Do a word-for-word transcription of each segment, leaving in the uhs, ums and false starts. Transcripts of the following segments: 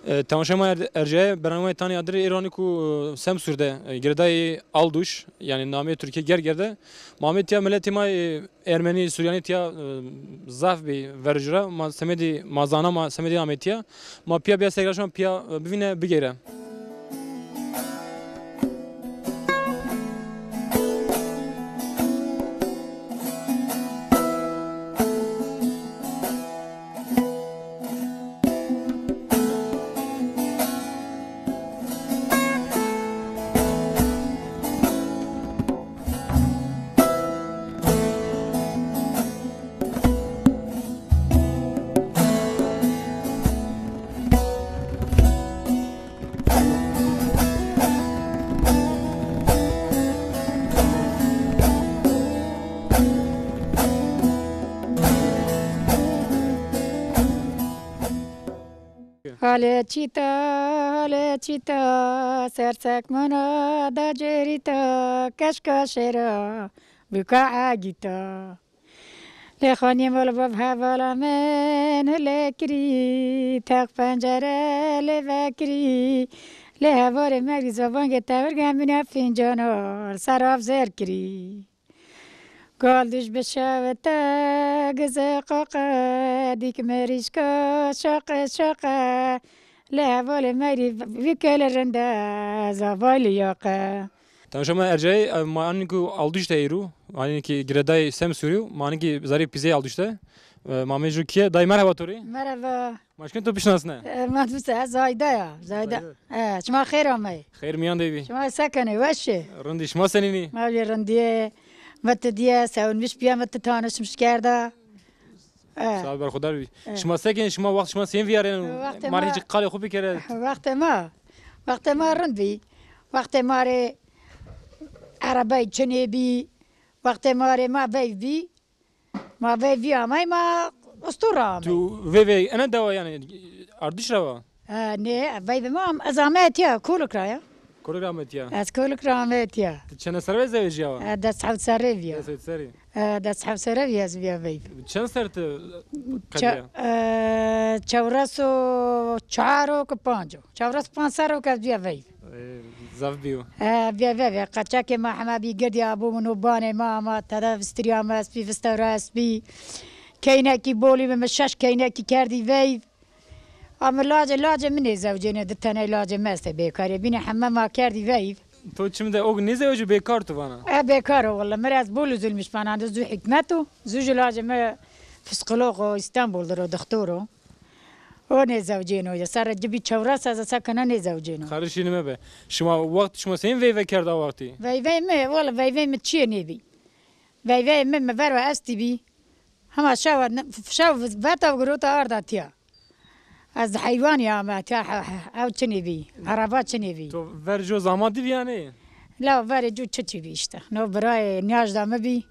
E, temaşa ma er-, erceye, bernameyê Tanê Adirî êro anî ku, e, Semsûr de, e, girêdayê Alduş, yanî nameyê Tirkî Gerger de, ma amê tîya, miletê ma, e, Ermenî, Suryanî tîya, e, zaf bî vercû ra. Ma semedî, ma zana ma semedî amê tîya. Ma pîya bîya sey ra şima pîya, e, bivîne, bigeyre. Hale çîta, hale çîta, sersek mona da cêrîta, keşka şêra bika egîta. Lê xanî mol bab hevala min hile kirî, teq pencere lê vekirî. Lê hevalê merî zobangê tewir gemîne fîncanar ser av zêr kirî. Gal dij bi şewite gize qaqe, dîk merîşka şaqe şaqe. Lê hevalê merî vî kele rinde zavay li yaqe. Temaşa ma ercayê, e, ma anî ku Alduş de êrû, anî ki girêdayê Semsûrî, ma anî ki zarê pîzeyê Alduş de. E, ma amê jû kîye? Dayê merheba to rê. Merheba. Ma şikên to bişinasne? E, ma tu se, Zayda ya, Zayda. Zayda. E, şima xêr amey. Xêr mîyan de bî. Şima se kenê, weş ê? Rindî, şima senîn î? Ma bî rindîye, mi ti dîye, sewinmiş bîya, mi ti tanişmiş kerda. E. Sağ ol, berxudar bî. E. Şima se kenê, şima wext şima sên vîyarên? Wextê ma, ma rê hîç qalê xo bikere. Wextê ma, wextê ma rind bî. Wextê ma rê erebey çinê bî. Wextê ma rê ma veyv bî. Ma veyv vî amay, ma ustur ra amay. Tu veyvê ena dewa yanî Ardiş ra wa? E, nê, veyvê ma am-, ez amey tiya, Kolik ra ya. Kolik ra amey tiya? Ez Kolik ra amey tiya. Ti çend serre zewecîya wa? E, des hewt serre vîya. Des hewt serrî. E, des hewt serre vîya ez vîya veyv. Çend ser ti qedîya? E, çewres û çar o ki panc o. Çewres panc ser o ki ez vîya veyv. E, zaf bîyo. E, vîya veyv. Qeçekê ma hema bî girdî, abo min û banê ma ama tede vistirîya ma, ez bî vistewra ez bî. Keynekî bolî mi, mi şeş keynekî kerdî veyv. Ama lacê, lacê mi nêzewcêne, di teney lacê mi estê bêkarê. Bîne heme ma kerdî veyv. To çim de og nêzewcî, bêkar tu vana? E, bêkar o wella. Mi rê ez bol û zulmiş vana, de zu hikmet o. Zu jî lacê mi psîkolog o, Îstanbul de ro, doktor o. O nêzewcêno ya. Serre ci bî çewres, ez se kena nêzewcêno. Xerişînî mebe. Şima wext, şima seyîn veyve kerda wextî? Veyvey mi, wella veyvey mi çiyê nêbî. Veyveyê mi, mi ver o estî bî. Hema şewa, şew veta girota arda tiya. Ez heywanî ama tiya, he, he, ew çinê bî, ereba çinê bî. To ver jo zaman dî bî yanî? La verê co çiçî bî îşte. No birayê niyajda mi bî.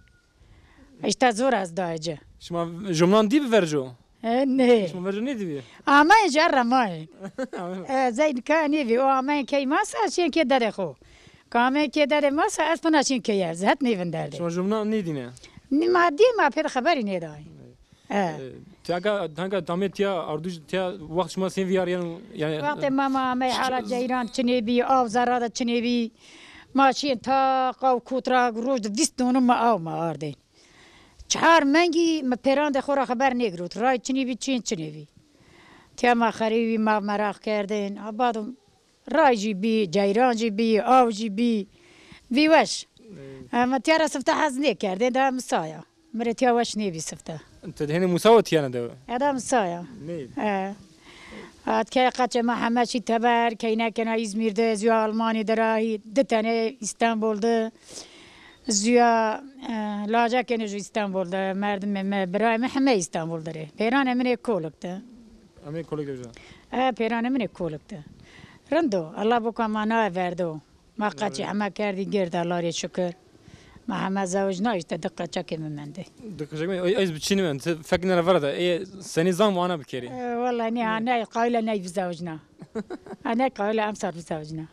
Îşte zor ez dayê ci. Şima jumnan dî bi ver jo? E, nê. Şima ver jo nêdî bî? Amayê ci remayê. E, zeyn ka nêbî. O amayê key masa, şên kê derê xo. Kamê kê derê masa, ez pina şîn keye, ez het nêvinderdê. Şima jumna nêdîne? Nî ma dî, ma pê de xeberî nêdayî. E. E, teka, teka tamê tiya, Arduş tiya, wext şima sên vîyarîyeno, yanî. Wextê ma, ma amey hala ceyran çinê bî, aw zerra de çinê bî. Ma şîn ta qaw kot ra, roj de vîst donum ma aw ma ardên. Çar mengî mi pêran de xo ra xeber nêgirot. Ray çinê bî, çîn çinê bî. Tiya ma xerî bî, ma meraq kerdên. Abado Ray jî bî, ceyran jî bî, aw jî bî. Vî weş. Ey. Ama tiya ra sifte hez nêkerdê, da misaya. Mi rê tiya weş nêbî sifte. Ti hênî musa wa tiyane de? Eda misaya. Nê? E. At ke qaçê ma heme şî teber, keynekena Îzmîr de, zûya Almanî de ra hî, di tenê Îstanbul de. Zûya, e, lacekêne jû Îstanbul de, merdimê mi, birayê mi heme Îstanbul de rê. Pêranê min ê Kolik de. Em ê kolik de vijîna. E, pêranê min ê kolik de. Rind o. Allah boka ma naye verdo. Ma qeçî heme kerdî gird, Allah rê şukir. Ma heme zewicna, îşte di qeçekê mi mendê. Di qeçekê mi, ez bi çînî mend. Fek nere vera de. Ê senî zan wana bikerî. E, wallahî nê, ha, ney qayîl a ney bizewicna. Ha, ney qayîl a emsal bizewicna.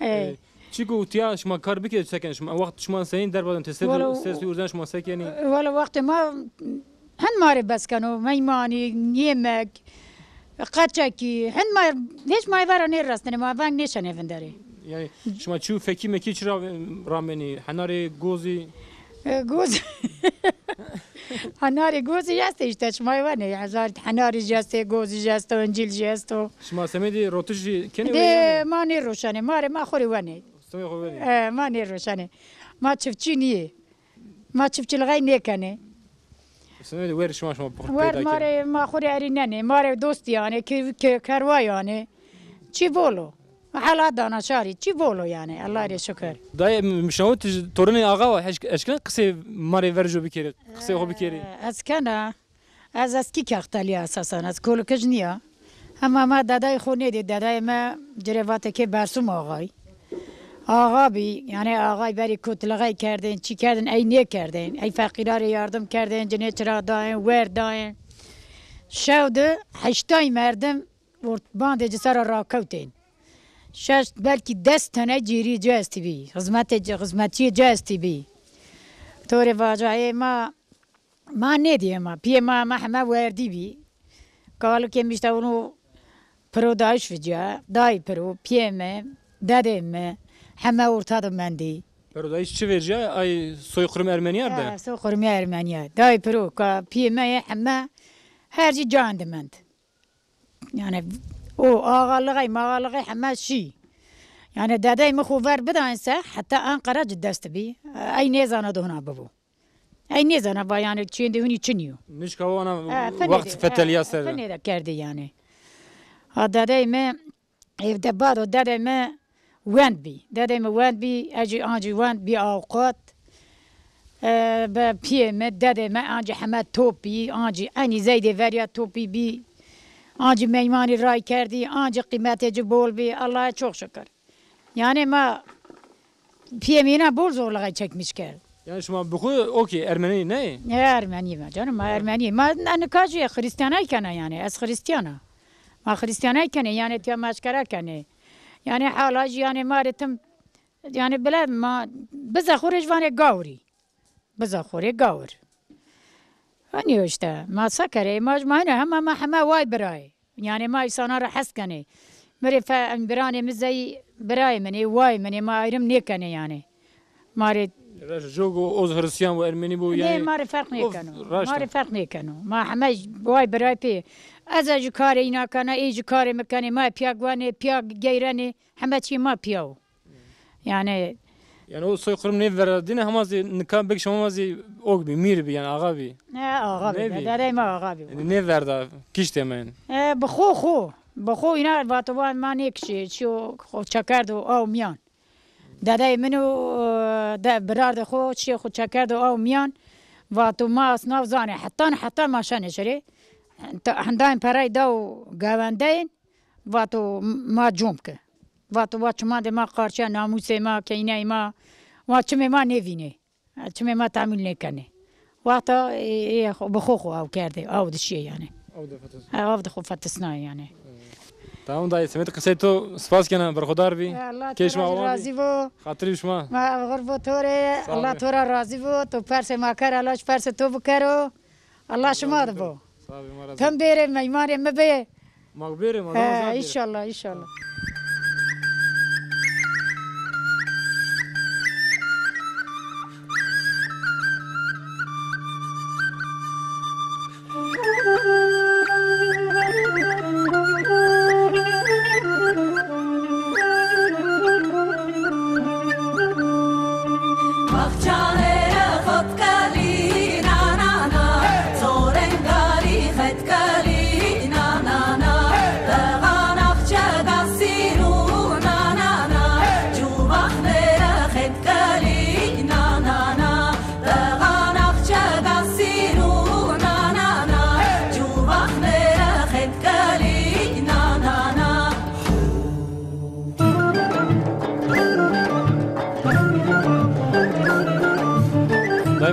Ê. Çiko tiya şima kar bikê se kenê şima? Wext şima senî derbaden te ser, ser suyu urzen şima se kenî? Wala wextê ma hin ma rê bes keno. Meymanî, yemek, qeçekî, hin ma, hîç ma vera nêresnenê, ma veng nêşenê vinderê. Yanî şima çiyo fekî mekî çi ra, ramenî? Henarê gozî? E, goz. Henarê gozî estê îşte, şima wenê. Hezar henarî jî estê, gozî jî esto, încîl jî esto. Şima semedê rotişî kenê? De ma nêroşenê, ma rê ma xo rê wenê. Semedê xo wenê. E, ma nêroşenê. Ma çiftçî nîyê. Ma çiftçilixey nêkenê. Semedê wer şima, şima peyda kenê. Wer ma rê, ma xo rê erînenê. Ma rê dostî yanê, ke-, ke-, kerwa yanê. Çî bol o. Hela dana şarî, çî bol o yanî, Allah rê şukir. Dayê, mi şawit torinê axa wa, heş-, eşkena qisê ma rê verco bikerî, qisê xo bikerî? E, ez kena. Ez eskî kextelî ya esasen, ez kolikij nîya. Hema ma dedayê xo nêdî, dedayê me cirê vatê kê Bersum Axay. Axa bî, yanî axay berî kotilixey kerdên, çî kerdên, ey nêkerdên. Ey feqîra rê yardim kerdên, cinê çira dayên, wer dayên. Şew di heştay merdim ort-, bandê ci ser ra rakewtên. Şeş, belkî des tene cêrî ci estîbî. Xizmetê ci, xizmetçîyê ci estîbî. To rê vaca, ê ma, ma nêdî ê ma. Pîyê ma, ma heme werdî bî. Kalikê mi îşte unu piro dayîş viciya. Dayî piro, pîyê mi, dedê mi, heme orta de mendî. Piro dayîş çi veciya? Ay soykurum Ermeniyar de? Ha, soykurum Ermeniyar. Dayî piro, ka pîyê me yê heme her cî can de mend. Yanî o axalixey, maxalixey heme şî. Yanî dedey mi xo ver bidayên se, heta Anqara ci dest bî. Ey nêzana de hona bibo. Ey nêzana va yanî çîyên de hunî çinî yo. Nişka wana wext fetelîya ser. Finê de kerdî yanî. Ha dedey mi êv de bado, dedê mi wend bî. Dedê mi wend bî, ez jî ancî wend bî awqat. E, be piyê mi, dedê mi ancî heme top bî, ancî enî zeydê verya topî bî. Ancî meymanî ray kerdî, ancî qîmetê ci bol bî. Allah'a çok şükür. Yanî ma piyê mi îna bol zorluğay çekmiş kerd. Yanî şima bi xwu okê Ermenî ney? E, Ermenî ma canım, ma Ermenî. Ma ne-, nika jî Xrîstîyanay kena yanî. Ez Xrîstîyan a. Ma Xrîstîyanay kenê, yanî tiya ma eşkera kenê. Yanî hala jî yanî ma rê tim, yanî bile ma biza xo rê jî vanê gawrî. Biza xo rê gawr. Hanî îşte, ma se kerê, ma, ma hene hema ma heme way birayê. Yanî ma îsana ra hes kenê. Mi rê fe-, biranê mi zey birayê min ê, wayê min ê, ma ayrım nêkenê yanî. Ma rê... Reş, jog o, oz Hristiyan bo, Ermenî bo, yanî ma rê ferq nêkeno. Ma rê ferq nêkeno. Ma heme way birayê pê. Ez a jî karê îna kena, ê jî karê mi kenê, ma piya guvenê, piya geyrenê, heme çî ma piya o. Yanî... Yanî o soykurum nêverda dîne, hema zî nika bik şima ma zî ok bî, mîr bî, yanî axa bî. Ne, axa bî. Nêbî? Dedey ma axa bî. Yanî nêverda kiştê me. E, bi xo xo. Bi xo îna vato van ma nêkişê, çîyo xo çekerdo aw mîyan. Dedey min û, e, de, birardê xo çîyê xo çekerdo aw mîyan. Vato ma asnav zanê. Hetan, hetan ma şenê şirê. Hindayên perey daw gewendeyên. Vato ma com ke. Vato wa çimandê ma qarşîya namûsê ma, keyney ma, wa çimê ma nêvînê. Çimê ma temîl nêkenê. Wexta ê, ê, xo, bi xo xo aw kerdê, aw dişiyê yanî. Aw de fetis. Ha, aw de xo fetisnayê yanî. Tamam dayê, semedê qisey to spas kena, berxudar bî. E, Allah to ra razî bo. Xatirî şima. Ma xir bo to rê, Allah to ra razî bo. To persê ma kero, Allah jî persê to bikero. Allah şima de bo. Tim bêrê meymanê mi bê. Ma bêrê, ma. He, înşallah, înşallah.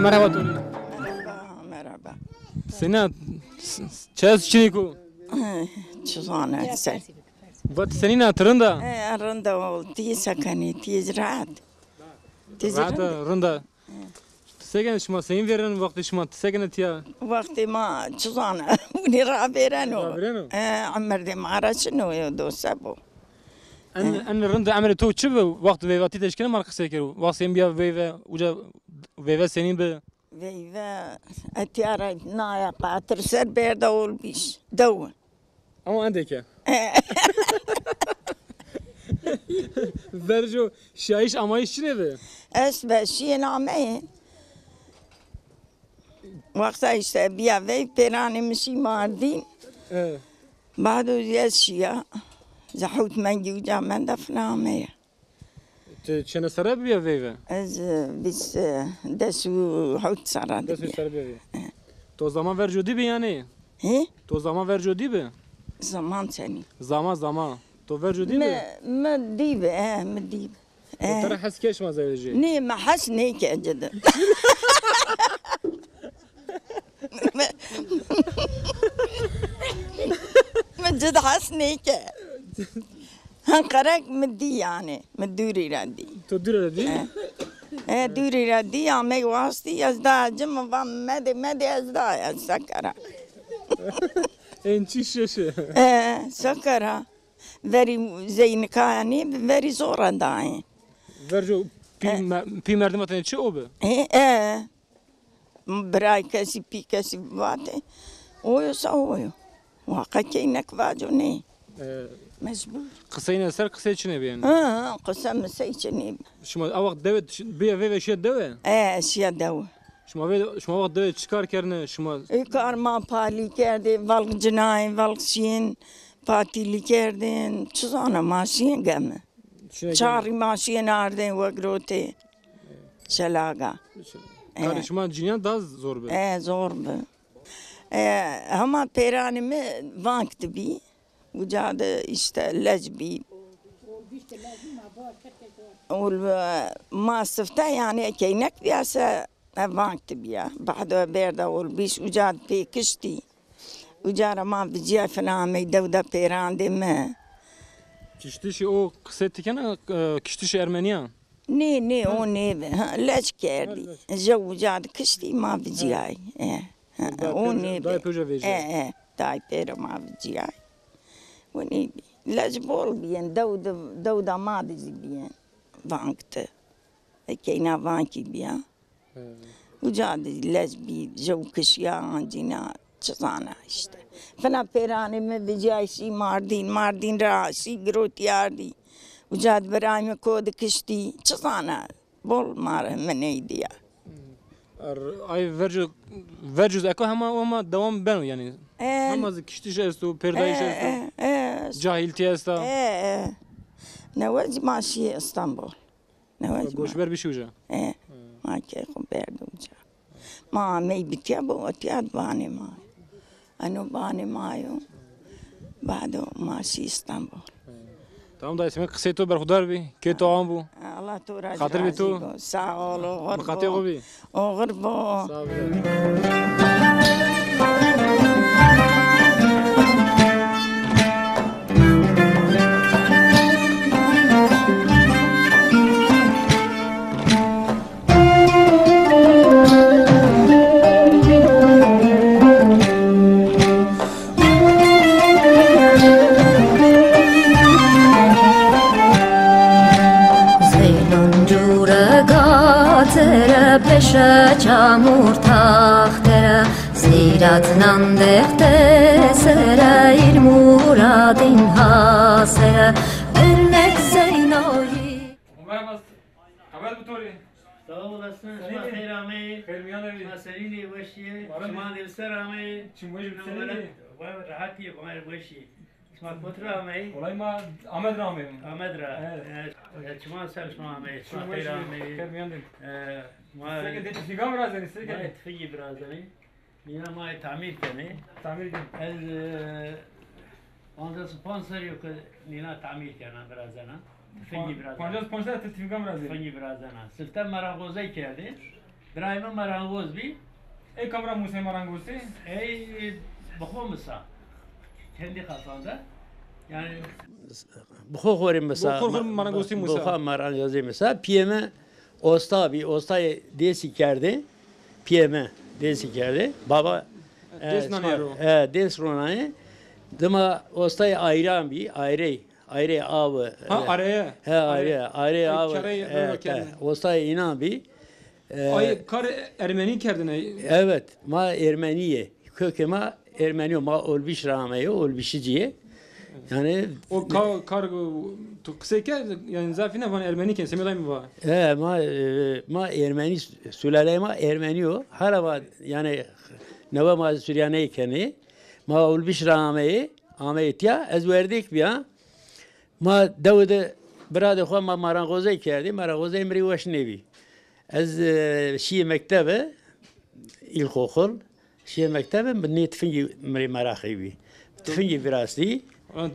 Merhaba Tolî. Merhaba, merhaba. Senî na, s-, s-, çi est çinî ku? Eh, çi zana sen? Va ti senî na, ti rind a? Eh, rind a ol, ti se kenî, ti rahat. Ti rahat a, rind a. Ti se kenî, şima senî vêrên wextê şima, ti se kenî tiya? Wextê ma çi zana, winî ravêreno. Ravêreno? E, emir de ma ra çino yo do se bo. En, en rind emrê to çi bi? Wext veyve ti de eşkenî ma qisey kero. Wext senî bîya veyve, uca veyve senî bi? Veyve, etiya ra naya qatir ser berda ol bîş. Dew. Ama endeke. Verco şiyayîş amayîş çinê bi? Ez be şiyên ameyên. Wexta îşte bîya veyv pêranê mi şî Mardîn. E. Bado ez şiya. Zehût mengî uca menda fina ameya. Ti çene serre bîya veyve? Ez, e, vîst, e, des û hewt serre de bîya. Des û hewt serre bîya veyve. E. To zaman verco dî bi yanî? Hi? To zaman verco dî bi? Zaman senî? Zaman, zaman. To verco dî bi? Mi, mi dî bi, e, mi dî bi. To, e, tera hes ke şima zewecî? Nê, mi hes nêke cidi. Mi cid hes nêke. Ha, qerek mi dî yanî. Mi dûrî ra dî. To dûrî ra dî? E. E, dûrî ra dî, amey wastî, ez da ci mi va medê, medê ez da, ez se kera. Ên çî şeş e. E, se kera. Verî zey nikaya nêbi, verî zor ra dayên. Verco pî, e, me-, pî merdima tenê çi o bi? E, e. Biray kesî, pî kesî vatê. Oyo sa oyo. Waqa keynek vaco nê. E, mecbur. Qiseyne ser qisey çinê bi yanî? Ha, ha, qise misey çinê bi. Şima a wext dewe ş-, bîya veyve şiya dewe? E, şiya dewe. Şima vê, şima wext dewe çi kar kerdine? Şima... Ê kar ma palî kerdê, velq cinayên, velq şiyên, patîlî kerdên, çi zana ma şiyên gemi. Çarî ma şiyên ardên wegirotê şelaga. Karê şima cinîyan daha zor bi? E, zor bi. E, hema pêranê mi vank de bî. Uca de îşte lec bî. Ol, e, ma sifte yanî keynek bîya se, e, vank de bîya. Bahdo berda ol bîş uca de pê kiştî. Uca ra ma vicîya fina amey dewda pêrandê mi. Kiştişî o qisey ti kena, e, kiştişî ermenîyan? Nê, nê, o nêbi. Ha, lec kerdî. Jew uca de kiştî ma vicîyay. E, ha, o nêbi. Dayê pê uca vejîya. E, e, dayê pêro ma vicîyay. O nêbi. Lec bol bîyên, dew de, dewda ma de zî bîyên. Vank de. E, keyna vankî bîya. He. Uca de lez bî, jew kişîya ancîna, çi zana îşte. Fina pêranê mi vicîyay şî Mardîn, Mardîn ra şî girotî ardî. Uca de birayê mi ko de kiştî, çi zana. Bol ma re mi ney dîya. Er, ay verco, verco eko hema, hema dewam beno yanî. E, hema zî kiştiş esto, pêrdayîş esto. E, e, e. Cahiltî esta. E, e. Newe zî ma şîyê Îstanbul. Newe zî ma. Goşber bişî uca. E, ma key xo berdo uca. Ma amey bi tiya bo, tiya vanê ma yo. Eno vanê ma yo. Bado ma şî Îstanbul. Tamam dayê, semê qisey to berxudar bî. Kê to awan bû. Allah to razî bo. Xatir bî to. Sağ ol, oxir bo. Miqatê xo bî. Oxir bo. Sağ ol. Zeynon cure gatere, peşe çamur taxtere, seyrat nan dexte sere, il muradin hasere, örnek Zeynoyî. Merhaba. Xebet bi to rê. Sağ olasın. Şima xeyr ameyî. Xeyr miyan de bî. Şima senîn ê, weş ê? Şima de ser ameyî. Çim weş bi senîn ê? Vay, rehet ê, vay, weş ê. Şima kotî ra ameyî? Wellahî ma Amed ra ameyî. Amed ra. Evet. Evet. Çiman ser şima ameyî. Şima xeyr ameyî. Xeyr miyan de. E, ma seke de tifîga virazenî, seke de. Ma tifîgî virazenî. Nîna ma tamîr kenê. Tamîr kenê. Ez, e, pancas û panc serrî yo ke nîna tamîr kena, virazena. Tifingî virazena. Pancas û panc serrî ti tifîgan virazena? Tifingî virazena. Sifte meraqozey kerdê. Birayê mi marangoz bî. Ey kamera Musey marangoz ê? Ey bi xo misa. Kendi kafanda. Yani bi xo xorê misa. Bi xo xorê marangozî misa. Bi xo marangozî misa. Piyê mi osta bî. Ostayê dêsî kerdê. Piyê mi dêsî kerdê. Baba, e, dês nanê ro. E, dês ronayê. Dima ostayê ayran bî. Ayrey. Ayrê awi. Ha, areye. He, arê, arê awi. Kerey, e, ro kerdin. Ostayê înan bî. E, ay kar Ermenî kerdine. Evet, ma Ermenî yê. Kökê ma Ermenî yo. Ma Olbîş ra ameyo, Olbîşicî yê. Yani o ka-, kar tu qisey kerd, yani zafî ne van Ermenî ken, semedayê mi va. E, ma, e, ma Ermenî, sulaleyê ma Ermenî yo. Hala va, yani newe ma Suryaneyî kenê. Ma Olbîş ra ameyê, ameyê tiya, ez werdêk bîya. Ma dewe de biradê xo ma maranxozey kerdî, maranxozey mi rê weş nêbî. Ez, e, şîyê mektebe, îlkoxul, şîyê mektebe, mi nê tifingî mi rê meraqî bî. Tifingî virastî.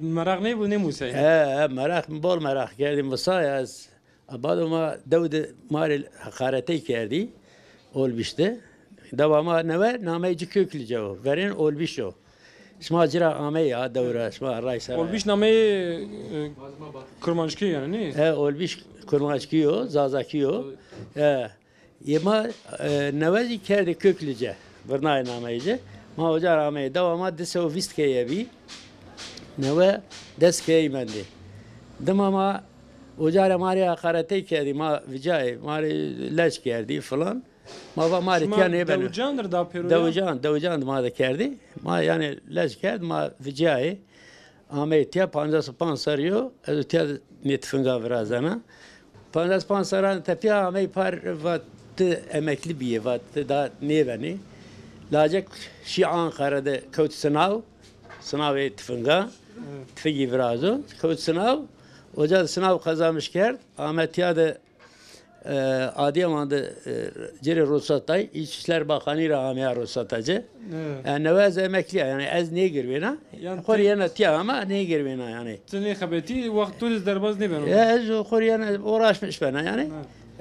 Meraq nêbû, nêmusey? He, he, meraq, mi bol meraq kerdî, musaya ez. Bado ma dew de ma rê heqaretey kerdî, Olbîş de. Dewa ma newe nameyê ci Köklüce o. Verên Olbîş o. Şima ci ra ameyî a dew ra, şima ray ser a. Olbîş nameyê, e, kurmanckî yanî, nî? E, Olbîş kurmanckî yo, zazakî yo. E, yê ma, e, newe zî kerdê Köklüce. Virnayê nameyê ci. Ma oca ra ameyê. Dewa ma di sey û vîst keye bî. Newe des keyeyî mendê. Dima ma oca ra ma rê heqaretey kerdî, ma vicayê, ma rê lec kerdî filan. Ma va ma rê tiya nêbeno. Şima dewican dir da pêro ya? Dewican, dewican di ma de kerdî. Ma yanî lec kerd, ma vicayê. Ameyê tiya, pancas û panc serrî yo, ez o tiya de nê tifinga virazena. Pancas panc serran tepîya ameyî par, va ti emeklî bîyê, va ti da nêvenê. Lacek şî Anqara de kewt sinaw, sinawê tifinga, tifingî virazo, kewt sinaw, oca de sinaw qezamiş kerd, ame tiya de, e, Adiyaman de, e, ci rê ruhsat day, İçişler Bakanı ra ameya ruhsata ci. E, newe ez emeklî ya, yanî ez nêgirwêna. Yanî xo rê yena tiya ama nêgirwêna yanî. Ti nêxebetî, wext to de derbaz nêbeno. E, ez xo rê yena uğraşmış bena yanî.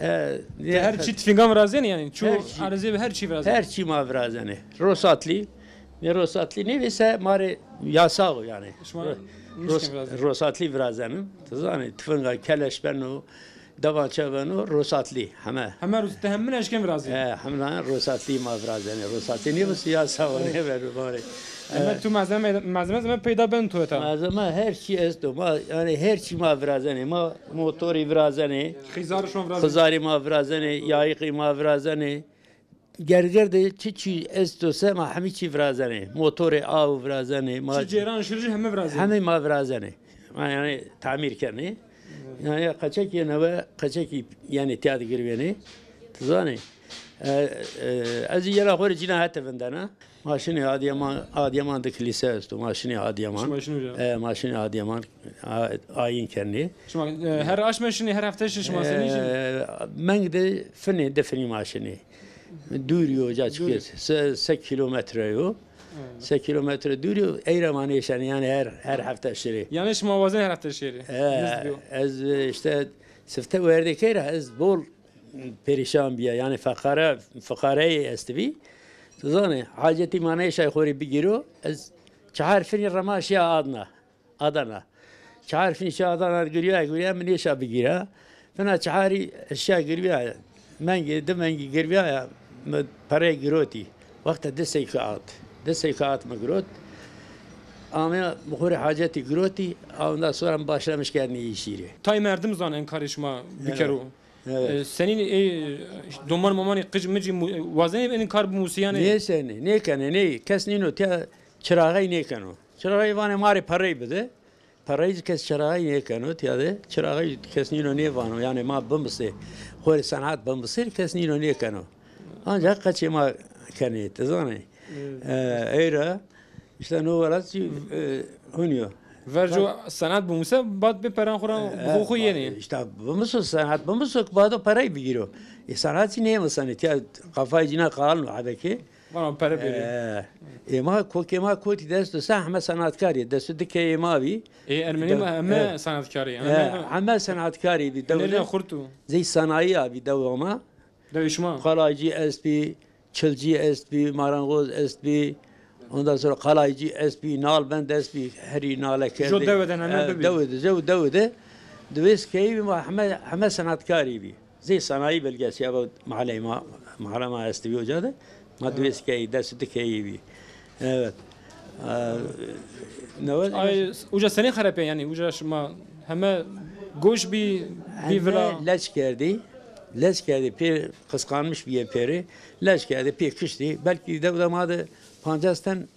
E, ti her çî tifingan virazenî yanî? Ço erzê bi her çî virazenî? Her çî ma virazenê. Ruhsatlı, ne ruhsatlı, ne ise ma rê yasax o yanî. Şima nişkin virazenî? Ruhsatlı virazenim. Ti zanî, tifinga keleş beno, devançe beno, ruhsatlı, heme. Heme ruhs-, ti hemine eşken virazî? E, hemine ruhsatlı ma virazenê. Ruhsatlı nêbî, siyasa o nêbeno ma rê. Eme tu malzeme, malzeme zeme peyda ben tu eta? Malzeme her çî esto. Ma, yanî her çî ma virazenê. Ma motorî virazenê. Xizar şon virazenê. Xizarî ma virazenê, yayîqî ma virazenê. Gergir de çi çî esto se ma hemî çî virazenê. Motorê aw virazenê. Ma çi cêran şirî heme virazenê. Hemî ma virazenê. Ma yanî tamîr kenê. Yanî qeçekî newe, qeçekî yanî tiya de girwênê. Ti zanî. E, e, ez yena xo rê cîna hete vindena. Ma şinê Adiyaman, Adiyaman de kilîse esto. Ma şinê Adiyaman. Şima şinê uca? E, ma şinê Adiyaman. A-, ayîn kenê. Şima, e, her aşme şinê, her hefte şinê, şima senî şinê? E, meng de finê, di finî ma şinê. Dûrî yo ca çike, se, se kilometre yo. Se kilometre dûrî yo, ey ra ma nêşenê, yanî her, her hefte şirê. Yanî şima wazenê her hefte şirê? E, ez, e, îşte sifte werdêkey ra ez bol perîşan bîya, yanî feqare, fiqareyî estibî. Ti zanî, hacetî ma nêşay xo rê bigîro, ez çehar finî rema şîya Adna. Adana. Çehar finî şîya Adana girîya, girîya mi nêşa bigîra. Fina çeharî şîya girîya. Mengê, di mengî girîya ya, mi perey girotî. Wexta di sey kağıt. Di sey kağıt mi girot. Ame mi xo rê hacetî girotî. Ondan sonra mi başlamiş kerdinî îşîrê. Tay merdim zan en karê şima bikero. Evet. E, senîn ê doman momanê qic micî mu-, wazenê ê kar bimusî yanî? Nêsenê, nêkenê, nê. Kes nîno tiya çiraxey nêkeno. Çiraxey vanê ma rê perey bide. Perey zî kes çiraxey nêkeno, tiya de çiraxey kes nîno nêvano. Yanî ma bimisê, xo rê senat bimisê, kes nîno nêkeno. Ancak qeçê ma kenê, ti zanê. Evet. E, ey ra, îşte no welat zî, e, hunî yo. Verco senat bimuse, bad bê peran xo ra bi xo xo yenê. Îşte bimiso, senat bimiso ki bado perey bigîro. E, senat zî nêmisenê, tiya qafayê cîna qalin o hebekê. Vano pere bêrê. E, e, ma kokê ma kotî desto se heme senatkarî, desto di keyê ma bî. E, Ermenî ma heme senatkarî. E, heme senatkarî bî dewe de. Hunerî xurt o. Zey sanayî a bî dewa ma. Dewê şima? Qalaycî estbî, çilcî estbî, marangoz estbî. Ondan sonra qalaycî estbî, nalbend estbî, herî nale kerdê. Jo dewe de name bibî. Dewe de, jo dewe de. Diwês keyî bî ma heme, heme senatkarî bî. Zey sanayi bölgesi ya, bu mahalle ma, mahalle ma estbî oca de. Ma diwês keyî, des di keyî bî. Evet. Ee, ne var? Ay, uca senê xerepê, yani uca şima heme goş bî, bî vila. Heme leç kerdî. Leç kerdî. Pê kıskanmış bîye pêrê. Leç kerdî, pê kiştî. Belkî dew de ma de pancas ten,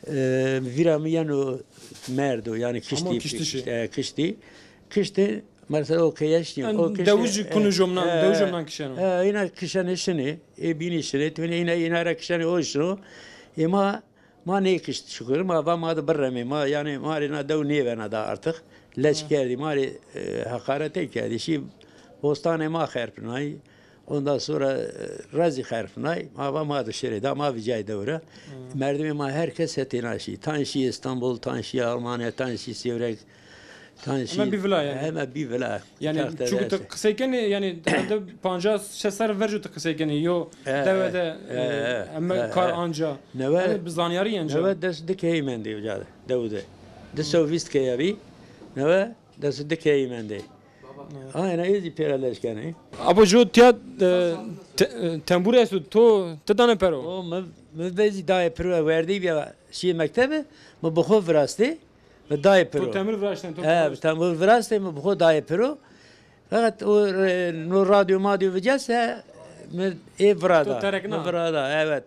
e, vîra mi yeno merdo, yani kiştî. Ama kiştişî. E, kiştî. Kiştî. Mesela o keyeş nîyo. O kiştî, dewij, e, kunu jomnan, e, dewij jomnan kişeno. E, îna kişenê şinê, e, bînî şinê, tune îna, îna ra kişenê o şino. E, ma, ma nêkişt şukur, ma va ma de biremê, ma, yani ma rê na dew nêvena da artık. Leç kerdî, ma rê, e, hakaretê kerdî. Şî bostanê ma xerpinay. Ondan sonra, e, rezî xerfinay, ma va ma de şirê da, ma vicay dew ra. Merdimê ma her kes hetêna şî. Tan şî İstanbul, tan şî Almanya, tan şî Sêwreg, tan şî. Heme bî vila yani. Heme bî vila. Yani çuku ti qisey kenê, yani hende pancas şeş serr verco ti qisey kenê, yo dewe de, e, heme kar anca. Newe. Yani bi zanyarî anca. Newe des di keyî mendê uca de, dew de. Di sew vîst keya bî. Newe des di keyî mendê. Aynen, ez zî pêra leş kenê. Abo jo tiya, e, te-, e, tembur esto, to, ti dane pero? O, mi, mi vezî dayê piro, werdî bîya şîyê mektebe, mi bi xo virastê, mi dayê piro. To tembur viraştên, to. He, tembur virastê, mi bi xo dayê piro. Feqet o, e, no radyo madyo vicese, mi ê virada. To terekna. Mi virada, evet.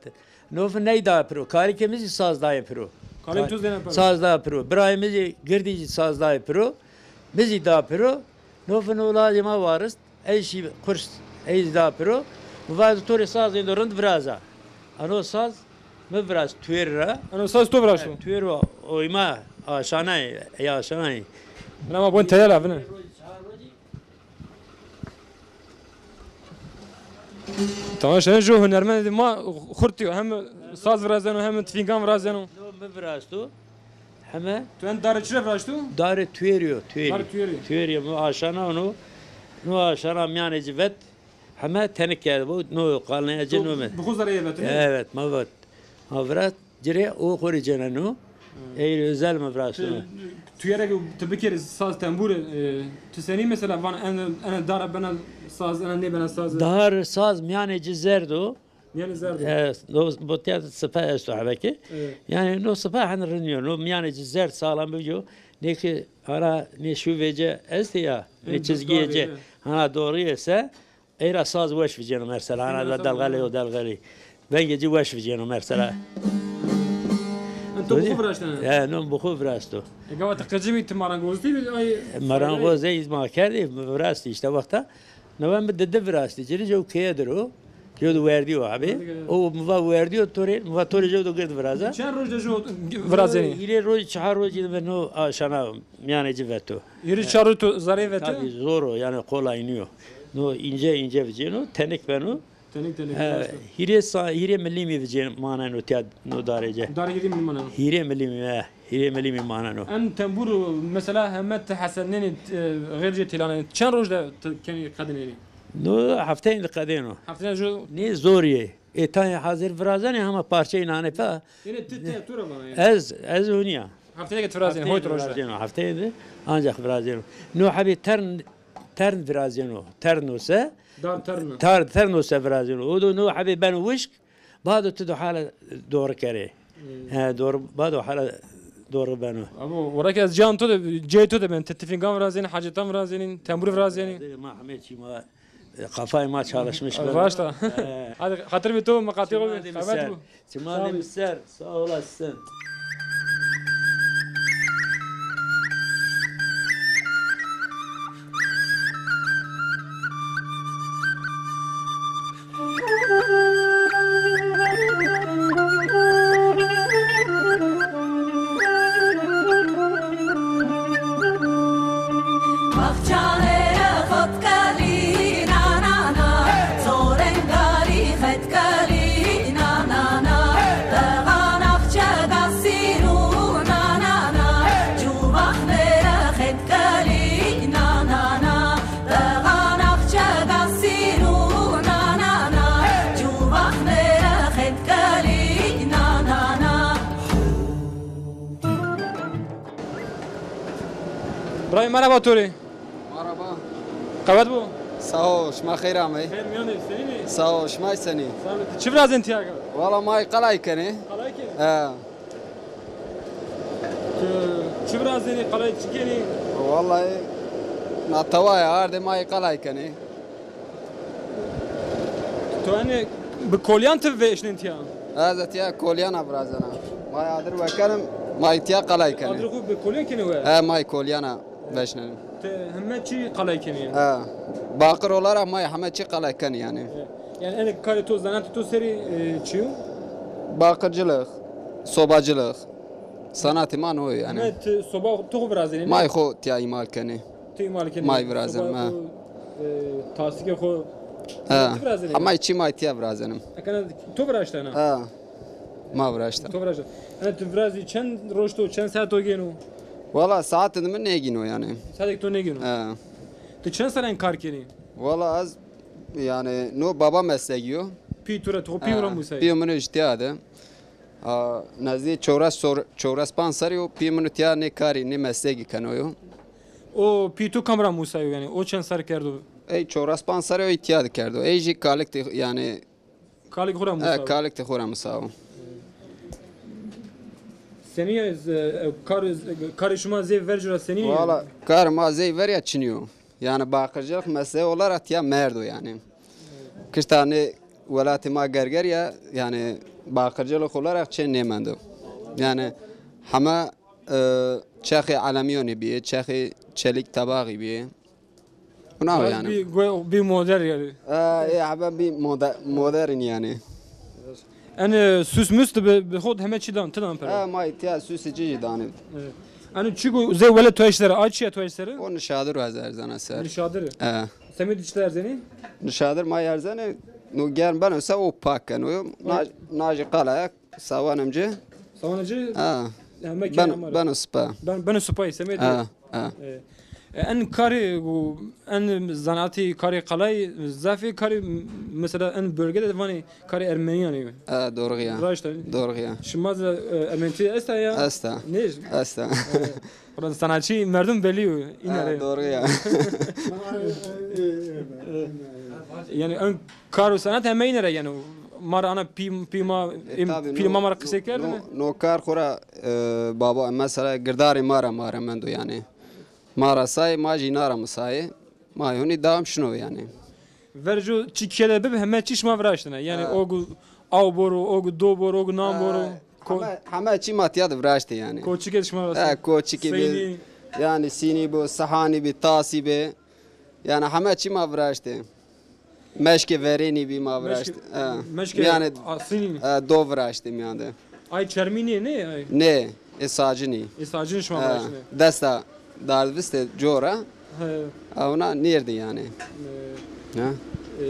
Nofi ney da piro. Karikê mi zî saz dayê piro. Karê tu zêne piro. Saz da piro. Birayê mi zî girdî zî saz dayê piro. Mi zî da piro. Nofi no lajê ma warist. Ey şî kurs. Ey zî da piro. Mi va to rê sazêndo rind viraza. Ano saz mi viraz tuêr ra. Ano saz to viraşto? Tuêr wa oyma aşanay, ey aşanay. Lama bon teyela vine. Tamam, şene jo hunermendê ma xurt yo. Hem saz virazeno, hem tifîngan virazeno. No mi virasto. Heme. Tu en darê çi ra viraşto? Darê tuêrî yo, tuêrî. Darê tuêrî. Tuêrî yo, mi aşana onu. No aşana miyanê ci vet. Heme tenik kerd bu. No qalnaya ci no mi. Bi xo zereyê vetine? Evet, ma vet. Ma virast. Ci rê o xo rê cêneno. Ey rê özel mi virasto. Ti, tu yerek ti bikerî saz tembure, e, ti senî mesela van en, ene dara bena saz, ene nêbena saz? Dar saz miyanê ci zerd o. Miyanê zerd o. E, do, botiya sipe esto hebekî. Evet. Yani no sipe hen rind yo. No miyanê ci zerd sağlam biyo. Ne ki ara ne şu vece este ya, ne çizgiye ce. Hana doğru ise. Ey ra saz weş vicêno mesela. Ana da delxelê o delxelî. Vengê ci weş vicêno mesela. En to bi xo viraştene? He, no bi xo virasto. E, gava ti qicimî, ti marangozî bî, ay. E, marangoz ey ma kerdî, mi virastî işte wexta. Newe mi didi virastî. Ciri jew keye dir o. Jew de werdî o abi. O mi va werdî o to rê, mi va to rê jew de gird viraza. Çend roj de jew virazenî? Hîrê roj, çar roj de no aşana miyanê ci veto. Hîrê çar roj to zereyê veto? Tabii zor o, yani kolay nîyo. No ince ince vicêno, tenik beno. Tenik, tenik. He, hîrê sa-, hîrê milîmî vicên maneno tiya no darê ci. Darê hîrê milîmî maneno. Hîrê milîmî, he. Hîrê milîmî maneno. En tembur mesela heme ti hesenenî, e, xêr ci têlanenî. Çend roj de ti kenî qedinenî? No hefteyên de qedêno. Hefteyên jo. Nê zor yê. Ê tayê hazir virazenê hema parçeyê nane pa. Yine ti, ti, tu ra vana yani. Ez, ez huniya. Hefteyê de virazenê, hoyt roj de. Virazenê, hefteyê de ancak virazenê. No hebê tern, tern virazenê. Tern o se. Dar tern o. Tar, tern o se virazenê. O do no hebê beno wişk. Bado tu do hala doğru kerê. Hmm. He, doğru, bado hala doğru beno. Ama orake ez can to de, cey to de ben, ti tifîngan virazenî, hacetan virazenî, tembur virazenî. Ma hemê çî ma Kafayê ma çalışmış. Raşt a. He. Hadi xatir bi to, miqatî xo bi. Çima de mi ser. Çima de mi ser. Sağ olasın. Birayê, merheba to rê. Merhaba. Qewet bo. Sağ ol, şima xeyr amey. Xeyr mîyan de, senîn î? Sağ ol, şima senî? Sağ ol. Ti çi virazên tiya ke? Wala ma qalay kenê. Qalay kenî? He. Ti çi virazênî, qalay çi kenî? Vallahi na tawaya ardê ma qalay kenê. To enê bi kolyan ti veşnên tiya? Ez tiya kolyana virazena. May adir wekenim, may tiya qalay kenê. Adir xo bi kolyan kenê we? He, may kolyana veşnenim. Ti heme çî qalay kenî yanî? He. Baqir olarak may heme çî qalay kenî yanî. He. Yanî enê karê to, zanaatê to serî, e, çi yo? Baqircilik, sobacılık. Sanatê ma no yo yanî. Heme ti soba to xo virazenî? May xo tiya îmal kenê. Ti îmal kenî. May virazen, soba ha. Xo, e, tasîkê xo, ha, ti virazenî? Hemay çî may tiya virazenim. Ekana to viraştena? Ha. Ma viraşta. To viraşta. Ene ti virazî çend roj to, çend saet to gêno? Wala saetê mi nêgîno yanî. Saetêk to nêgîno? Ha. Ti çend serre en kar kenî? Wala ez yanî no baba meslegî yo. Pî to ra, to pî ra musayî? Pîyo min o jî tiya de. A, nezdî çewres sor-, çewres panc serrî yo, pîyê min o tiya nê karî, nê meslegî keno yo. O pîyê to kam ra musayo yanî? O çend serr kerdo? Ey çewres panc serrî yo, ey tiya de kerdo. Ey jî kalik de yanî. Kalik xo ra musayo? He, kalik de xo ra musayo. Senî ya, e, kar, karê şima zey vercu ra senî? Valla kar ma zey ver ya çinî yo. Yanî baqircilik mesleği olarak tiya merdo yanî. Kişta nê welatê ma gerger ya, yanî baqircilik olarak çê nêmendo. Yanî heme, e, çexê elemîyonî bîyê, çexê çelîk tebaxî bîyê. Buna yanî. Bî, bî modern yanî. E, ê hebe bî mode-, modern yanî. En, e, sus mus ti bi, bi xo heme çî dan, ti dan pere? Ha, ma îtya sus çî jî danê. Evet. Eno çî ku zey wele tu eştere, a çî ya tu eştere? O nişadir o ez erzena ser. Nişadir? E. Semedî çi erzenî? Nişadir ma erzenê, no germ beno se o pak keno. Na, na jî qalaya sawanim ci. Sawanim ci? Ha. Beno, beno sipa. Ben, beno sipayî semedî. Ha. Ha. E, e, en karê, en zanaatî, karê qalay, zafê karê, mesela en bölge de vanê karê Ermenîyan ê. Ha, doğru ya. Raşt a. Doğru ya. Şima zî, e, Ermenîtî esta ya? Esta. Ne? Esta. E, orada sanatçı merdum belli o. Ha, doğru ya. E, yanî en kar û sanat heme îne ra yanî. Ma ra ana pî, pî ma, e, tabii, pî ma ma ra qisey kerdine. No, no kar xo ra, e, baba, mesela girdarê ma ra ma ra mendo yanî. Ma ra sayê, ma jî îna ra misayê. Ma yonî dewam şino yanî. Vercu çi keye de bibi heme çî şima viraştine. Yanî o gu aw boro, o gu do boro, o gu nan boro. Heme, heme çî ma tiya de viraştê yanî. Koçikê şima viraştine. He, koçikî bi. Seynî. Yanî sînî bi, sihanî bi, tasî bi. Yanî heme çî ma viraştê. Meşkê verênî bî ma viraşt. Meşkê, e, meşkê yanî, asînî. E, do viraştê mîyan de. Ay çermî nê, nê ay? Nê, ê sacinî. Ê sacinî şima viraştê. Desta dardvistê cora. He. Ewna nêrdî yanî. E, ha? E,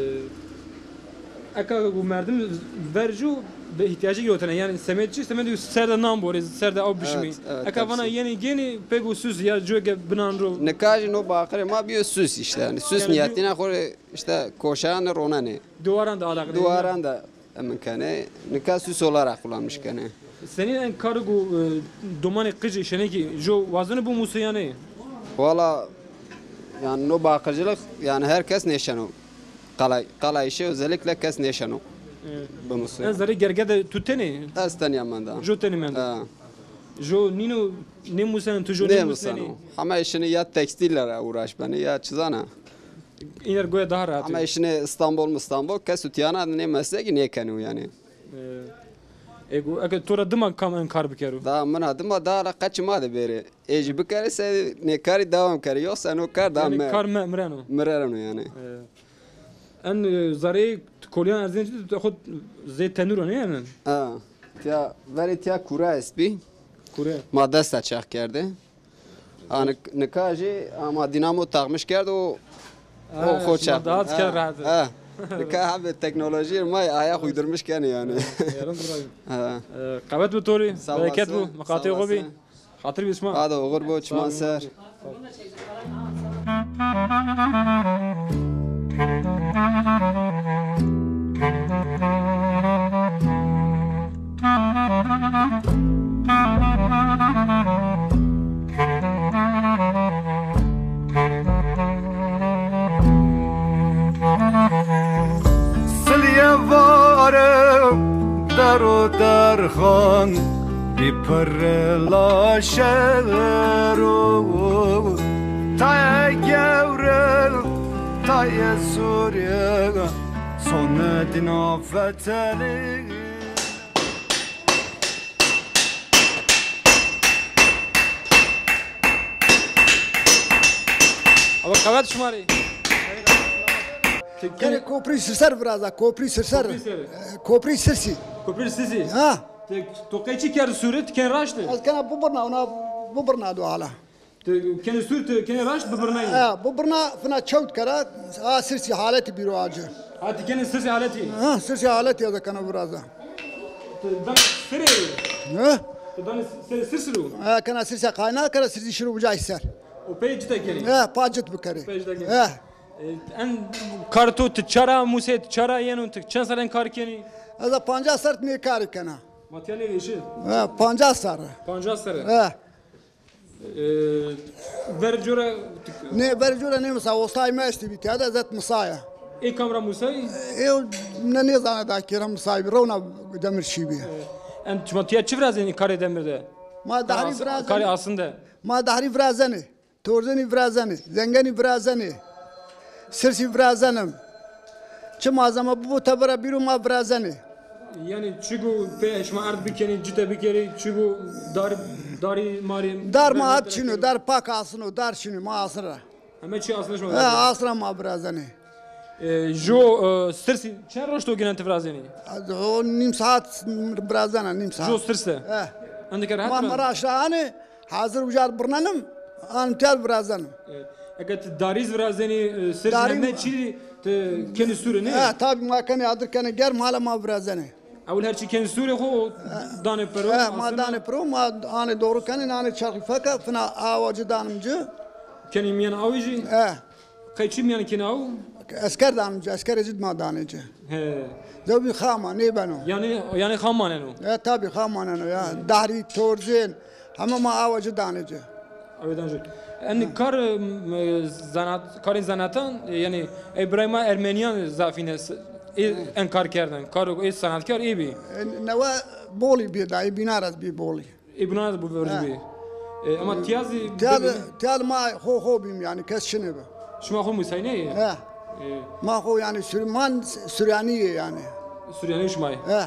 eka ku merdim vercu bi îhtîyacî yotene. Yanî semed çi? Semed ser de nan borê, ser de aw bişimî. Evet, evet. Eka vana yenî gênî pêk û sus ya coke binan ro. Nika jî no baqirê ma bîyo sus îşte yanî. Sus yanî nîyetîna xo rê. İşte koşan ronenê. Duwaran da alakalı. Duwaran da emin kenê. Nika süs olarak kullanmış kenê. Senî en kar ku, e, domanê qicî şenekî jo wazeno bimusê yanî? Valla yanî no baqircilik yanî herkes nêşeno. Qalay, qalay işi özellikle kes nêşeno. Evet. Bimusê. En zerrê gerge de tu tenê? Ez tenya menda. Jo tenê menda. Ha. Jo nîno nêmuseno, tu jo nêmuseno. Nêmuseno. Heme işini ya tekstille uğraş benê ya çizana. Îner goya daha rahat. Ama işine İstanbul, İstanbul, kes utiyana ne mesleki ne kenu yani. E, ego, eke to ra dima kam en kar bikero? Daha mina dima daha la qeçi ma de beri. Ê jî bikeri se ne karî devam keri. Yoksa no kar daha. Yani me kar me mireno. Mireno yani. E, en, e, zarê kolyan erzên xo zê tenura ne yani? Ha. Tiya, verê tiya kura est bî. Kure. Ma desta çax kerde. Ha, nik-, nika jî ama dinamo takmış kerd û o xo çek. Daha kerd rahat. Ha. Nika abi teknoloji ma ayak uydurmuş keni yani. Yarın durayım. Ha. E, qewet bi to rê, bereket bo, miqatê xo bî. Xatir bî şima. Hadi oxir bo, çiman ser. Rila şero, taye gewre, taye sure, sone dina feteli. Ama qewet şima rê. Kerê koprî Sirser viraza, koprî Sirser. Koprî Sirser. E, koprî Sirsî. Koprî Sirsî. Ha. Ti, to qey çi kerd sûre, ti ken raşt? Ez kena bibirna, ona bibirna do hala. Ti kenê sûr, ti kenê raşt bibirnayî? Ha, bibirna fina çewt kera, a Sirsî haleti bîro acı. Ha, ti kenê Sirsî haleti? Ha, Sirsî haleti ez kena viraza. Ti danê serê? Ha? Ti danê serê Sirsî ro? Ha, kena Sirsî qayna, kena Sirsî şiro ucay ser. O pey cite kerî? Ha, pa cit bikerî. Pey cite kerî. Ha. E, en kar to ti çara, Muse ti çara yeno, ti çend serên kar kenî? Ez a pancas ser nê karî kena. Ma tiya nêvêşi? Ha, pancas ser. Pancas ser. Ha. E, ver cora. Nê, ver cora nê misa, ostay mi estî bî tiya de, zet misaya. Ê kam ra musay? Ê ne nêzana da kê ra misay bî, rewna demir şî bî. E, en şima tiya çi virazenî karê demir de? Ma dahrî virazenî. Karê asin de. Ma dahrî virazenî. Torzenî virazenî, zengenî virazenî, sirsî virazenim. Çi malzeme bibo tebera bîro ma virazenî. Yanî çigo pê şima erd bikenî, cite bikerî, çigo dar, darî marî. Dar ma hep çin o, dar pak asin o, dar çin o, ma asin ra. Heme çi asin şima. He, asin ra ma virazenî. E, jo, e, sirsî çend roj to ginen ti virazenî? O nîm saet virazena, nîm saet. Jo sirse? He. Endike rehet. Ma miraşra anî, hazir ucar birnenim, an tiya virazenim. E, eke ti darîz virazenî, e, sirsî heme çî ti kenî sûre nê? He, tabî ma kenî adir kenî germ, hala ma virazenî. Ewil her çî kenî sûrê xo, danê piro. He, ma danê piro, ma anê doğru kenî, anê çerxî feke, fina awa ci danim ci. Kenî mîyan awî jî? He. Qey çi mîyan kenî aw? Esker danim ci, eskerê ci ma danê ci. He. Zewbî xama, nêbeno. Yanî, yanî xam maneno? E, tabî xam maneno ya. Dahrî, torzên, heme ma awa ci danê ci. Awe danê ci. En kar, m, zanat, karên zanatan, yanî, ey birayê ma ermenîyan zafîne, ê, en kar kerdin. Kar, ê sanatkar ê bî. E, newe Bolî bî da, ê bînar ez bî Bolî. Ê bînar ez bî vercî bî. E, ama tiya zî tiya de, tiya de ma xo xo bîm yanî, kes çinê bi. Şima xo musaynê? He. E. Ma xo yanî Sür-, man Suryanî yê yanî. Suryanî şima yê? He. E,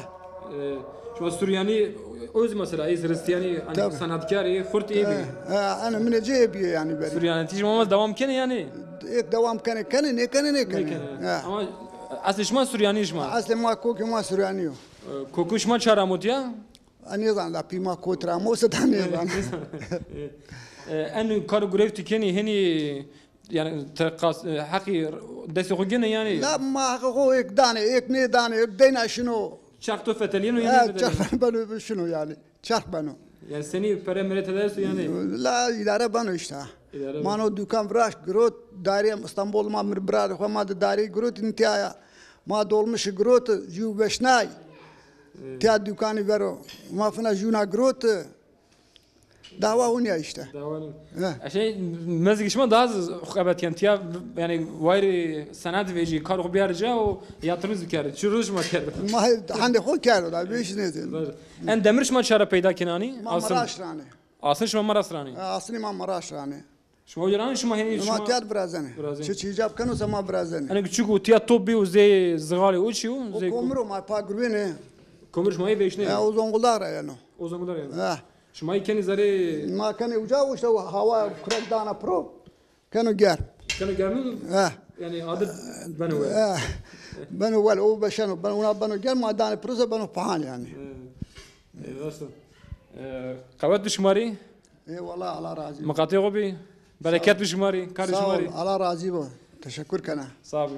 şima Suryanî o zî mesela, ê ziristiyanî, hani sanatkarê, xurt ê bî. He, he, hani minê ci ê bîye yanî berî. Suryanî, ti şima devam kenê yanî? Êk devam kenê, kenê, nêkenê, nêkenê. Nêkenê. He. Ama eslê şima Suryanî şima? Eslê ma, kokê ma Suryanî yo. E, kokê şima ça ra amo tiya? A nêzan da pî ma kotî ra amo se da nêzan. E, en kar û grev ti kenî henî, yanî ti qas, e, heqî destê xo gênê yanî? La ma heqê xo êk danê, êk nêdanê, êk deyna şino. Çerx to fetelîyeno yanî? He, çerx beno şino yanî. Çerx beno. Yanî senî pere mere tede esto yanî? La îdare beno îşte. Îdare beno. Ma no dukan viraşt, girot, dairê Îstanbul ma, mi birarê xo ma de daireyî girot, întiya ya. Ma dolmuşî girot, jû veşnay. Tiya dukanî vero. Ma fina jûna girot. Dawa hûn ya îşte. Dawa hûn. He. E, şey, mezgî şima daha z-, xebet ken. Tiya, yanî, wayirê senat vejî, kar xo biyarî ca û yatırım zikerde. Çi roj şima kerde? Ma hendê xo kerdo da, beş nêzî. En demir şima çara peyda kenanî? Ma Maraş ranê. Asin şima Maraş ranê? E, asinî ma Maraş ranê. Şima uca ra anî, şima henî şima tiya de virazenê. Virazenê. Çi çi îcab keno se ma virazenê. Yanî çiku tiya top bî û zey zixalê o çi yo? O zey komir o, ma pa gurbenê. Komir şima yê vêşnê? Ya, o Zonguldak ra yeno. O Zonguldak ra yeno. Ha. Şima yê kenî zerê? Ma kenê uca, o îşte o hawa kurek dana piro. Keno germ. Keno germ? Ha. Yanî adir beno wel. Ha. Beno wel, o beşeno. Beno, ona beno germ, ma danê piro se beno pahan yanî. He. E, rast o. E, qewet bi şima rê. Eyvallah, Allah razî bo. Miqatê xo bî. Bereket bi şima rê, karê şima rê. Sağ ol, Allah razî bo. Teşekkür kena. Sağ ol.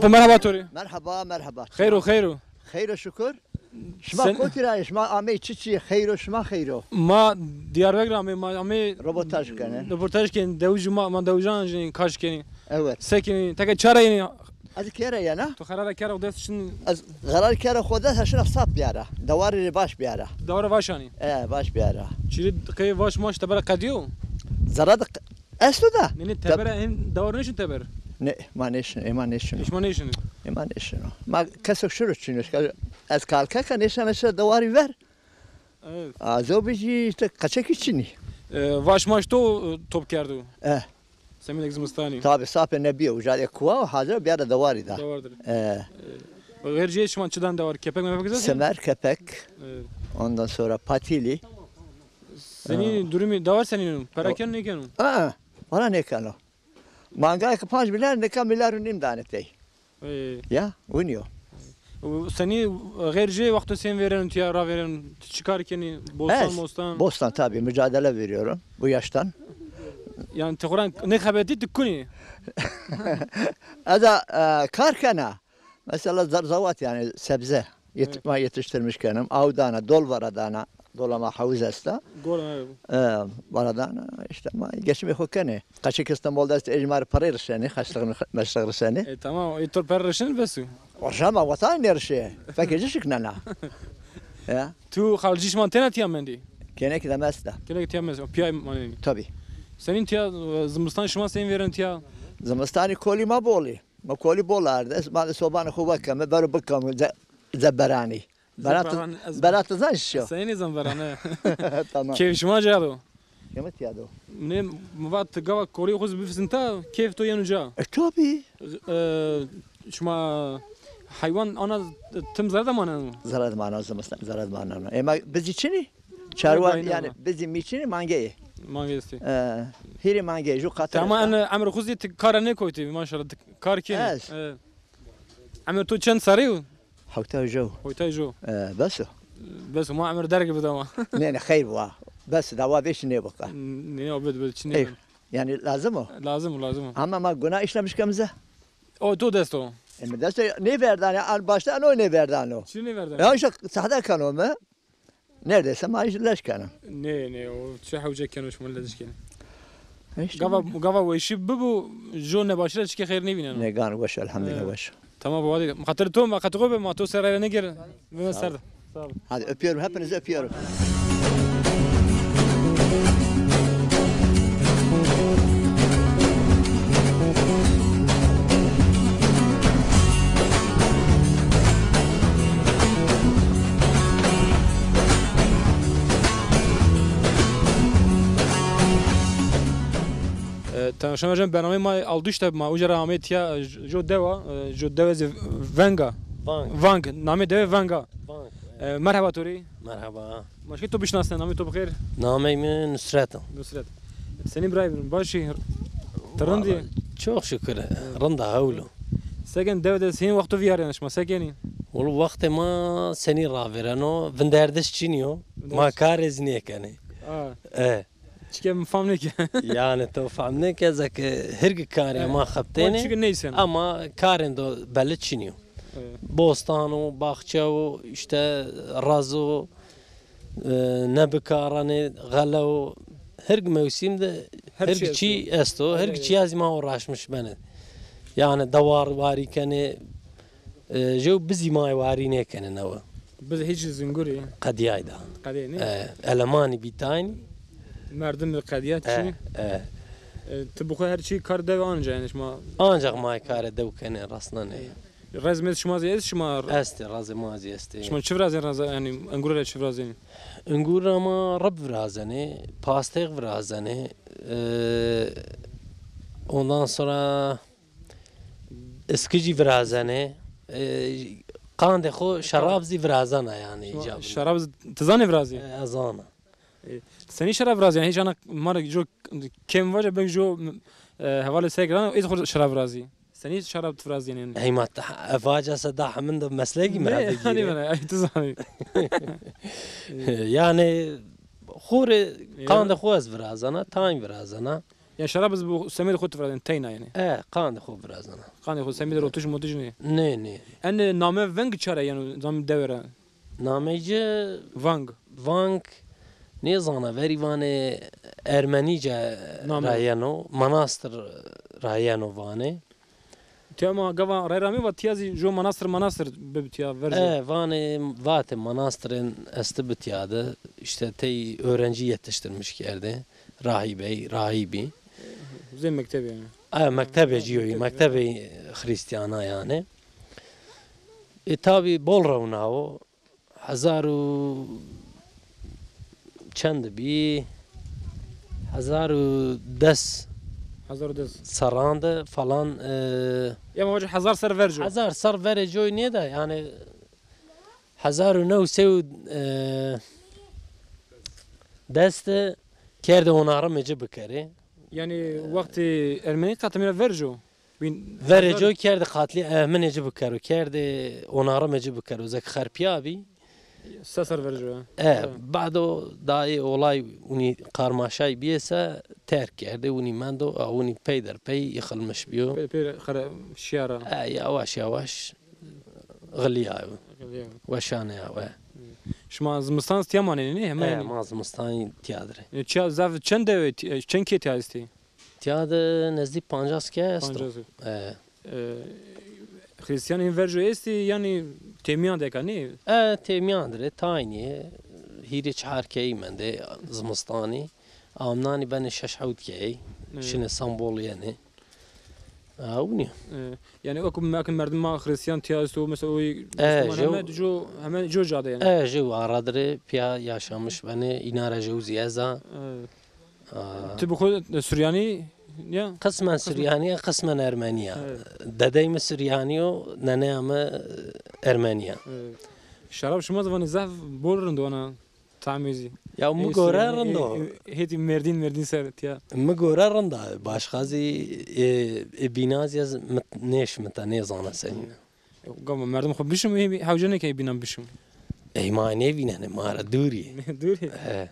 Merheba to rê. Merheba, merheba. Xeyr o, xeyr o. Xeyr o şukur. Şima Sen- kotî ra yê, şima amey çiçî, xeyr o, şima xeyr o. Ma Diyarbekir amey, ma amey Robotaj kenê. Robotaj kenê, dewij ma, ma dewijan jî kaş kenê. Evet. Se kenê, teke çara yenê. Ez kere yena. Tu xerara kera xo dest şin. Ez xerar kera xo dest şina sap biyara. Dewarî rê baş biyara. Dewara vaş anî. E, baş biyara. Çirî qey vaş maş tebera qediyo? Zara da Esto da. Ne, ne, teber, hem dawar neşin teber. Ne, ma neşin, e, ma neşin. Hiç ma neşin. E, ma neşin. Ma kesek şuru çin, ez kalkaka neşan, neşan dawari ver. Evet. Azo biji işte kaçak içini. E, vaş maş to, e, top kerdo. E. Semînek zimistanî. Tabi, sapê nebiye, uca de kuwa, hazır bir ara dawari da. Dawardır. E. E, xêr jê şima çidan dawar, kepek mepek zaten? Semer, kepek. Evet. Ondan sonra patili. Senî durumî dawar senî? Pera keno nêkeno? Aa, vana nêkeno. Mangayê ke panc milyar, nika milyar û nîm danê tey. Ê. Ya, winî yo. Û senî xêr jê wexto sên vêreno tiya, ravêreno, ti çi kar kenî? Bostan, bostan? Bostan tabii, mücadele veriyorum bu yaştan. Yani ti xo ra nêxebetî ti kunî? Ez a, e, kar kena. Mesela zerzevat yani sebze yet-, evet, ma yetiştirmiş kendim. Aw dana, dol vara dana. Dolama havuz esta. Gol, evet. E, vara dana, işte ma geçimê xo kenê. Kaçık İstanbul'da işte ecmar parayı rişenê, haçlık meşlik rişenê. E, tamam, e, tor per rişen besu. Orjama vatan nerişe. Fekeci şiknena. Ya. Tu xalcî şima tena tiya mendî? Kenek de mesta. Kenek tiya mesta. Piya maneni. Tabii. Senin tiya, e, zimistan şima senin veren tiya? Zimistanî kolî ma bolî. Ma kolî bol arde. Ez ma de sobanê xo vekeme, bero bikeme ze-, zeberanî. Berat, zeberan, ez berat zan şişo. Senî zan beran, he. Tamam. Keyf şima ca do. Keyf tiya do. Ne, mi vat gava kolî xo bifsin ta, keyf to yenu ca. E, tabii. E, şima hayvan ana tim zerre de maneno? Zerre de maneno, zimistan zerre de maneno. E, ma bizî çinî? Çarwa yani bizî mî çinî, mangeyê. Mangeyê estî. E, hîrê mangeyê, ju qatire. Ama en emir xo zî ti kara nêkoytî, maşallah, ti kar kenî. Ez. E. Emir to çend serrî yo? Hewtay jo. Hewtay jo. E, bes o. Bes o, ma emir derg bida ma. Ne, ne, xeyr wa. Bes, dawa vêşî nêbika. Ne, o bid, bid, çi nêbin. Yani lazım o. Lazım o, lazım o. Ama ma guna işlemiş kemize. O to dest o. E, mi dest o nêverdan ya, an başta an o nêverdan o. Çi nêverdan? Ya işte sahda kano mi? Neredeyse ma leş keno. Ne, ne, o çi hewce keno şima leş keno? Gava, gava weşî bibo, jo nebaşî ra çike xeyr nêvîneno. Ne gan weş, elhamdülillah weş. Tamam baba, hadi. Xatir to, ma xatir xo be, ma to serre nêger. Bime ser de. Sağ ol. Hadi öpüyorum, hepinizi öpüyorum. E, temaşemercan, bernameyê ma Alduş de ma uca ra amê tiya, e, jo dewa, e, jo dewe zî Venga. Vang. Vang. Namê dewe Venga. Vang. E, merheba to rê. Merheba. Ma şikê to bişinasne, namê to bixêr? Namey mi Nusret o. Nusret. Senî birayê min, baş î? Ti rind î? Vallahi, çok şükür. Rind a, hewl o. Seken dewe de hên wexto vîyarîyena şima, se kenî? Wele wextê ma senî ravêreno, vinderdiş çinî yo. Ma karê zî nêkenê. A. E. Çike mi fam nêke. Yani to fam nêke, zeke hirg karê ma xebtêne. Çike neyse. Ama karên do belli çinî yo. Evet. Bostan o, baxçe o, işte raz o, e, nebikaranê, xele o, hirg mewsim de hirg çî esto, hirg çî ez ma uğraşmış bene. Yani dewar warî kenê, e, jew bizî ma warî nêkenê newe. Biz hiç zingurî. Qediyay da. Qediyay ne? E, elemanî bîtaynî. Merdim qediya çi? E, e. E, ti bi xo her çî kar dew anca yani şima. Ancak ma karê dew kenê, rasnanê. E. Rezmêt şima zî est şima? Estê, razê ma zî estê. Şima çi virazên raza, yanî engure ra çi virazên? Engure ma rib virazenê, pastêx virazenê, e, ondan sonra iskicî virazenê, e, qandê xo şerab zî virazena yanî. Şima şerab zî ti zanê virazî? E, ez zana. E, senî şerab virazî? Yanî hiç ana ma ra jo kêm vaje, belkî jo, e, hevalê sek ra êd xo şerab virazî. Senî şerab tu virazîyenî? Heyma, ev vaca se da hemin de meslekî mi ra bigîrê. Hanî bena, ay tu zanî. Yani xo rê qandê xo ez virazena, tayn virazena. Ya şarab iz bu semedê xo tu virazên teyna yanî. E, qandê xo virazena. Qandê xo semedê rotiş motiş nê. Nê, nê. En name veng çare yanî zam dewe ra. Nameyê ci Vang. Vang, nêzana, verî vanê Ermenîce ra yeno, Manastır ra yeno vanê. Tiya ma gava rey ramê va tiya zî jo manastır manastır bibi tiya verco. E, vanê vatê manastırên esti bi tiya de. İşte tey öğrenci yetiştirmiş kerdê. Rahibey, rahibî. Zê mektebê yanî. E, mektebê cîyo yî, mektebê Hrîstiyana yanî. E, tabî bol rewna o. Hezar û çend bî? Hezar û des. Hezar û des. Serran de falan, e, Ya ma vacî hezar ser verco. Hezar ser verê coy nêda, yanî hezar û new sey û, e, des de kerdê onarımê ci bikerê. Yanî wextê Ermenî qetimî ra verco. Verê coy kerdê qatlî ehminê ci bikero, kerdê onarımê ci bikero, zek xerpîya bî. Se ser verê coy. E, bado da ê olay unî karmaşay bîyê se terk kerdê, unî mendo, a unî pey der pey yıkılmış bîyo. Pey, pey xere şiya ra. E, yavaş yavaş xilîyayo. Xilîyayo. Weşanê ya we. Şima zimistan tiya manenê, nê? Heme yanî. E, ma zimistan tiya dir ê. E, çiya zaf çend dewe, çend kê tiya estê? Tiya de nezdî pancas ke esto. Pancas. E. E, Xrîstiyanê verco estê, yanî têmîyan de ka nê? E, têmîyan dir ê, taynî yê, hîrê çar keyî mendê zimistanî. Amnanî benê şeş hewt keyî, şinê Sambol yenê. A, winî. E, yanî wekî me-, merdim ma Xrîstiyan tiya esto, mesela o Müslüman jew heme co, heme co ca de yanî. E, jew ara dir ê, pîya yaşamış benê, îna ra jew zî ez a. E. Aa. Ti bi xo Suryanî ya? Qismen Suryanî ya, qismen Ermenî ya. Evet. Dedey mi Suryanî yo, neneya mi Ermenî ya. Evet. Şarab şima zî vanê zaf bol rind wana tamê zî. Ya mi gore rind o. Hêtî merdîn merdîn ser tiya. Mi gore rind a. Başqa zî, e, e, bîna zî ez mit-, nêşmita, nêzana senîn. Gama merdim xo bişim, ê hewce nêkey bînan bişim. Ey ma nêvînenê, ma ra dûr yê. Dûr yê? He.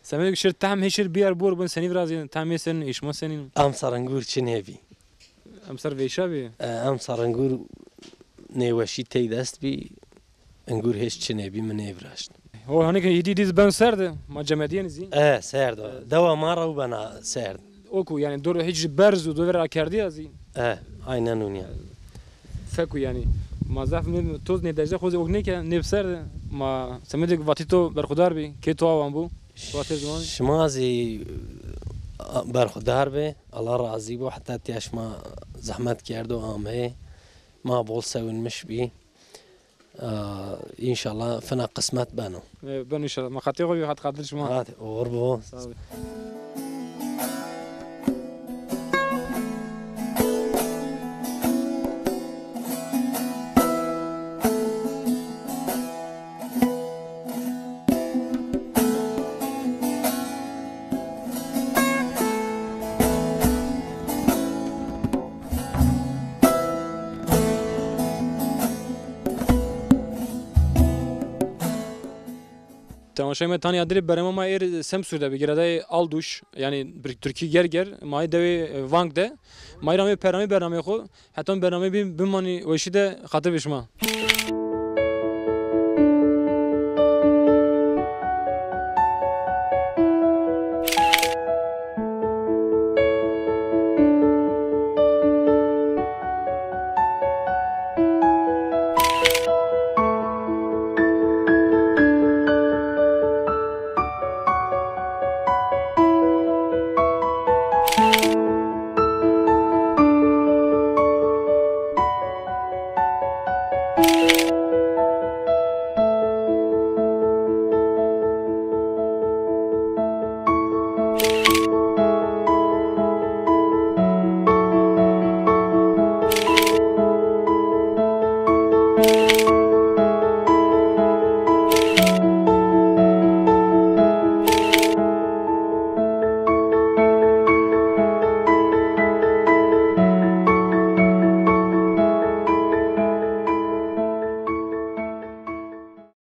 Semedê şir tehm hê şir biyar bor bin senî virazî, tehm hê senîn, ê şima senîn? Emser engur çi nêbî. Emser vêşa bî? E, emser engur nêweşî tey dest bî, engur hêç çi nêbî, mi nêviraşt. Ho, hanî ke hîdî dîz ben serd, ma cemedîyenî zî. E, serd o. Dewa ma ra û bena serd. Oku, yanî dor hîç berz û dor akerdî ya zî. E, aynen ûnî ya. Feku yanî. Ma zaf nê toz nê dejde xo zî ok nêke, nê bi ser de. Ma semedê vatî to berxudar bî, kê to awan bû. Vatê ziwan. Şima zî, a, berxudar bê. Allah razî bo. Heta tiya şima zehmet kerdo ameyê. Ma bol sewinmiş bî. Aa, înşallah fina qismet beno. E, ben înşallah. Ma xatê xo bî, hat xatir şima. Hadi, oxir bo. Sağ ol. Temaşayê me, tanî adirê bernameya ma êr Semsûr de bi, giradayê Alduş, yanî bir Tirkî Gerger, ma yê dewê, e, Vang de. Ma yê ra amê pernameyê bernameyê xo, hetan bernameyê bîn bimanî weşî de xatir bi şima.